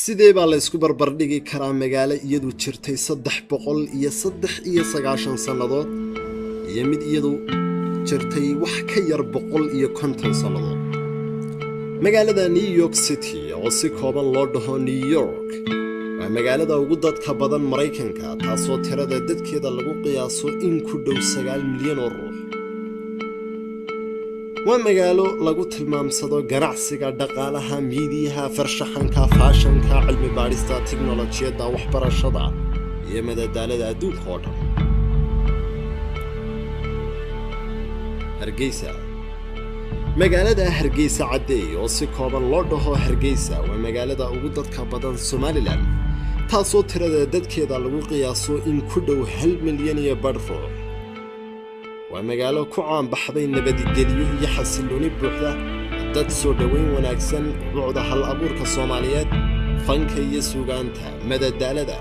Sidee baa la isku barbardhigi karaa magaalo iyadu jirtay 393 sannadood iyo mid iyadu jirtay wax ka yar 150 sannadood? Magaalada New York City, oo si kooban loo dhaho New York, waa magaalada ugu dadka badan Maraykanka, taasoo tirada dadkeeda lagu qiyaaso in ku dhow 9 milyan oo ruux. Waa magaalo lagu tilmaamsado ganacsiga, dhaqaalaha, miidiyaha, farshaxanka, faashanka, cilmi baadhista, tiknolojiyadda, waxbarashada iyo madadaalada adduunka oo dhan. Hargeysa. Magaalada Hargeysa Caddeey, oo si kooban loo dhaho Hargeysa, waa magaalada ugu dadka badan Somaliland, taasoo tirada dadkeeda lagu qiyaaso in ku dhow 1.5 milyan ruux. Waa magaalo ku caanbaxday nabadgelyo iyo xasillooni buuxda, dad soo dhoweyn wanaagsan, buucda hal abuurka Soomaaliyeed, fanka iyo suugaanta, madadaalada,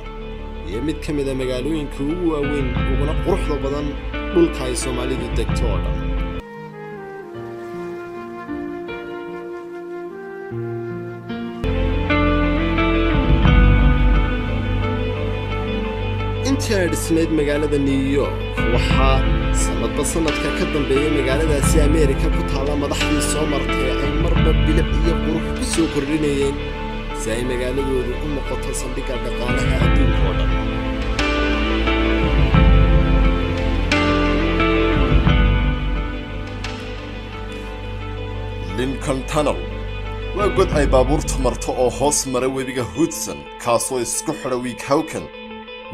iyo mid ka mida magaalooyinka ugu waaweyn uguna quruxda badan dhulka ay Soomaalidu degto oo dhan. Intii ay dhisnayd magaalada New York, waxaa sanadba sanadka ka dambeeyay magaaladaasi Ameerika ku taalla madaxdii soo martay ay marba bilic iyo qurux ku soo kordhinayeen si ay magaaladoodu u noqoto saldhigga dhaqaalaha adduunka oo dhan. Lincoln Tunnel waa god ay baabuurtu marto oo hoos mara webiga Hudson, kaasoo isku xidha Weehawken,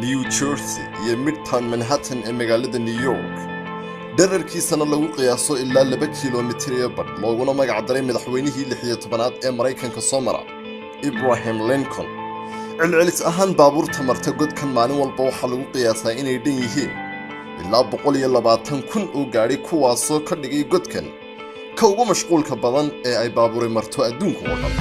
New Jersey iyo Midtown Manhattan ee magaalada New York, dherarkiisana lagu qiyaaso ilaa 2.5 kilomitir, looguna magac daray madaxweynihii 16aad ee Maraykanka soo mara, Abraham Lincoln. Celcelis ahaan, baabuurta marta godkan maalin walba waxaa lagu qiyaasaa inay dhan yihiin ilaa 120,000 oo gaadhi, kuwaasoo ka dhigay godkan ka ugu mashquulka badan ee ay baabuuri marto adduunka oo dhan.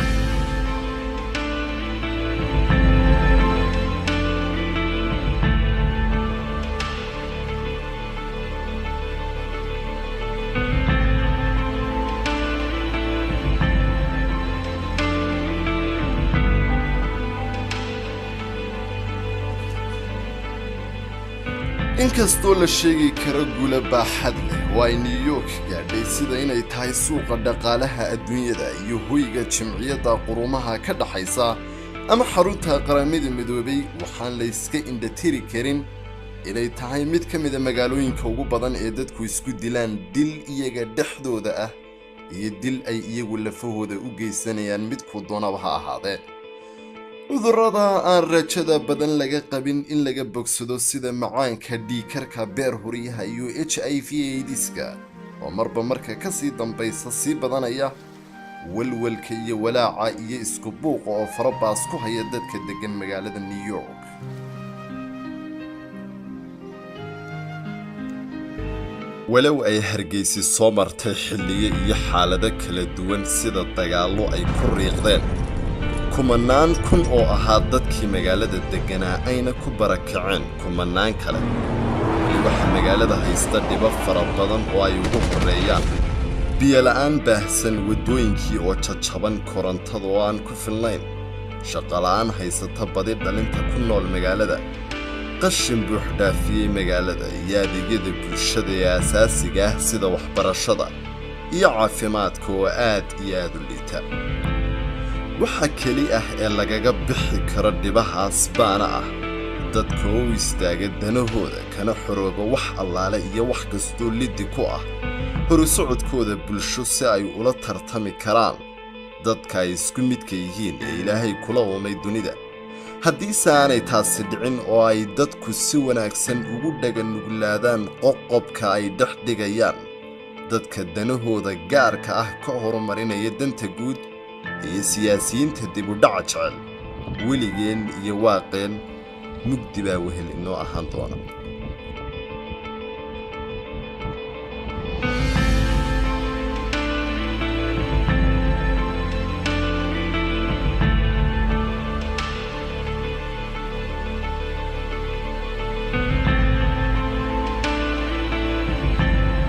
Inkastoo la sheegi karo guulo baaxad leh oo ay New York gaadhay, sida inay tahay suuqa dhaqaalaha adduunyada iyo hoyga Jimciyadda Qurumaha ka dhaxaysa ama xarunta Qaramada Midoobay, waxaan la iska indhatiri karin inay tahay mid ka mida magaalooyinka ugu badan ee dadku isku dilaan, dil iyaga dhexdooda ah iyo dil ay iyagu lafahooda u geysanayaan, midkuu doonaba ha ahaadee. Cudurrada aan rajada badan laga qabin in laga bogsado, sida macaanka, dhiigkarka, beer huryaha iyo HIV AIDS-ka oo marba marka ka sii dambaysa sii badanaya, walwalka iyo walaaca iyo isku buuqa oo farabaas ku haya dadka deggan magaalada New York. Walow ay Hargeysi soo martay xilliyo iyo xaalado kala duwan, sida dagaallo ay ku riiqdeen kumanaan kun oo ahaa dadkii magaalada degganaa, ayna ku barakaceen kumanaan kale, weli waxaa magaalada haysta dhibo fara badan oo ay ugu horreeyaan biyola'aan baahsan, waddooyinkii oo jajaban, korontada oo aan ku filnayn, shaqola'aan haysata badi dhalinta ku nool magaalada, qashin buux dhaafiyey magaalada, iyo adeegyada bulshada ee asaasiga ah sida waxbarashada iyo caafimaadka oo aad iyo aad u liita. Waxa keli ah ee lagaga bixi karo dhibahaas baana ah dadka oo u istaaga danahooda, kana xorooba wax allaale iyo wax kastoo liddi ku ah horu socodkooda bulsho, si ay ula tartami karaan dadka ay isku midka yihiin ee Ilaahay kula uumay dunida. Haddiise aanay taasi dhicin oo ay dadku si wanaagsan ugu dhaganuglaadaan qoqobka ay dhex dhigayaan dadka danahooda gaarka ah ka horumarinaya danta guud iyo siyaasiyiinta dib u dhaca jecel, weligeen iyo waaqeen mugdi baa wehel inoo ahaan doona.